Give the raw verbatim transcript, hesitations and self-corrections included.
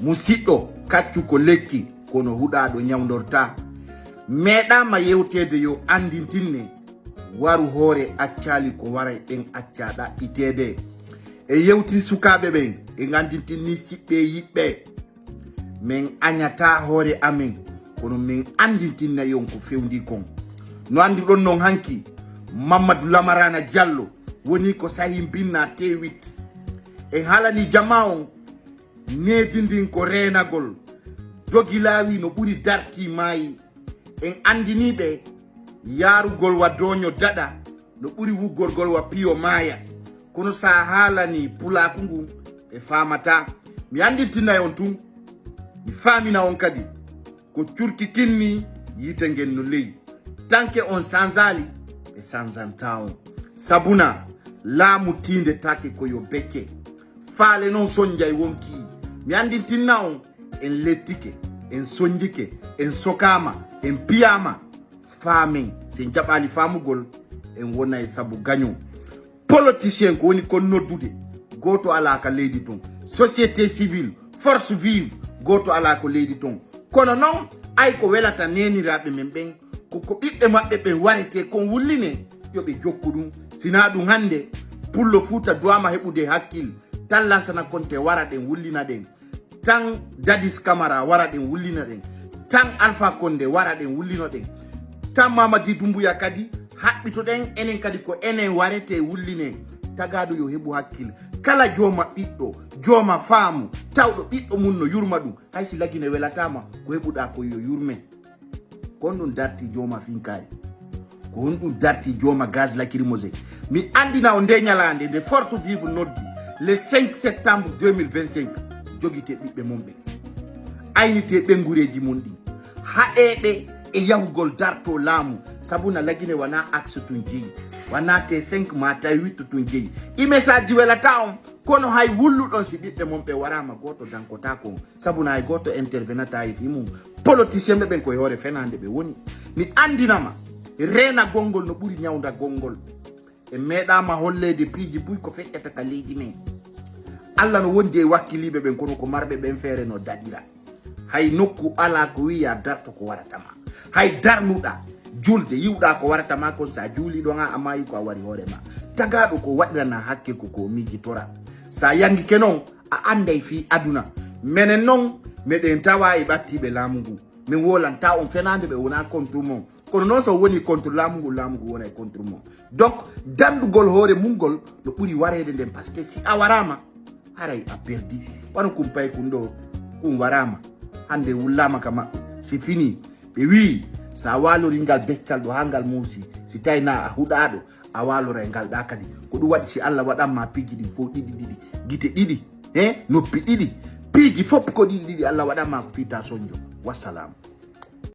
Musiɗɗo, kaccu ko lekki, kono huɗaaɗo ñawndorta. Meeɗaama yewteede yo anndintinne, waru hoore accaali ko waray ɓen accaa ɗaɓɓiteede. E yewti sukaaɓe ɓen, e anndintinni siɓɓe yiɓɓe. Men añataa hoore amen, kono men anndintinna yon ko fewndi kon. No annduɗon non hanki, Mamadou Lamarana Diallo woni ko sahi mbinna T huit. En haalani jamaa on, needi ndin ko reenagol. Dogi laawi no ɓuri dartii maayi. En anndinii ɓe yaarugol wa dooño daɗa no ɓuri wuggorgol wa piyo maaya. Kono sa haalani pulaaku ngun, ɓe faamataa. Mi anndintinay on tun, mi faamina on kadi. Ko curki kinni, yiite ngen no ley. Tanke on sanzaali, ɓe sanzantaa on. Sabuna, laamu tiindetaake ko yo becce. Faale non sonjay wonkii. Mi anndintinna on, en lettike, en sonjike, en sokaama, en piyaama. Faamen, si en jaɓaali faamugol, en wona e sabu gaño. Politicien ko woni kon noddude, gooto alaa ka leydi ton. Société civile, force vive, gooto alaa ko leydi ton. Kono non, ay ko welata neeniraaɓe men ɓen, ko ko ɓiɓɓe maɓɓe ɓen waretee kon wullinee, yo ɓe jokku ɗum. Sinaa ɗum hannde, Pullo Fuuta duwaama heɓude hakkil, tan Lansana Konte wara ɗen wullina ɗen. Tan Dadis Camara wara ɗen wullina ɗen. Tan Alpha Condé wara ɗen wullino ɗen. Tan Mamadi Doumbouya kadi haɓɓito ɗen, enen kadi ko enen warete wullinen. Tagaaɗo yo heɓu hakkil. Kala jooma ɓiɗɗo, jooma faamu, tawɗo ɓiɗɗo mum no yurma ɗum. Hay si Lagine welataama, ko heɓuɗaa ko yo yurme. Ko honɗum darti jooma finkaari? Ko honɗum darti jooma gaz lacrymogène? Mi anndina on nde ñalaande nde Force Vive noddi le cinq septembre deux mille vingt-cinq, jogite ɓiɓɓe mon ɓen. Aynite ɓenngureeji mon ɗin. Haɗee ɓe e yahugol darto laamu, sabu na Lagine wona axe tun jeyi, wona T cinq ma T huit tun jeyi. Ɗi message ji welata on, kono hay wulluɗon si ɓiɓɓe mon ɓe waraama gooto dankotaako on. Sabu na hay gooto intervenata e fii mum. Politicien ɓe ɓen ko e hoore fenaande ɓe woni. Mi anndinama, reenagol ngol no ɓuri ñawndagol ngol. En meeɗaama holleede piiji buy ko feƴƴata ka leydi men. Alla no wondi e wakkiliiɓe ɓen, kono ko marɓe ɓen feere no daɗira. Hay nokku alaa ko wi'i yaa darto ko warata ma. Hay darnuɗaa julde, yi'uɗaa ko warata ma kon, sa juulii ɗon, a maayi ko a wari hoore ma. Tagaaɗo ko waɗirana hakke ko ko miijitora. Sa yangike non, a anday fii aduna. Menen non, meɗen tawa e ɓattiiɓe laamu ngu. Min woolantaa on fenaande ɓe wonaa contre mon. Kono non, so woni contre laamu ngu, laamu ngu wona e contre mon. Donc, dandugol hoore mum ngol no ɓuri wareede nden, parce que si a waraama, haray a perdi. Wano kumpay kun ɗo, kun waraama. Hannde wullaama ka maɓɓe. C'est fini. Ɓe wi'i, sa waalori ngal beccal ɗo haa ngal muusi, si tawi na a huɗaaɗo, a waaloray ngal ɗa kadi. Ko ɗum waɗi si Allah waɗan ma piiji ɗin fof ɗiɗi ɗiɗi, gite ɗiɗi, he, noppi ɗiɗi, piiji fof ko ɗiɗi ɗiɗi, Allah waɗan ma ko fii ta sonjo. Wassalam.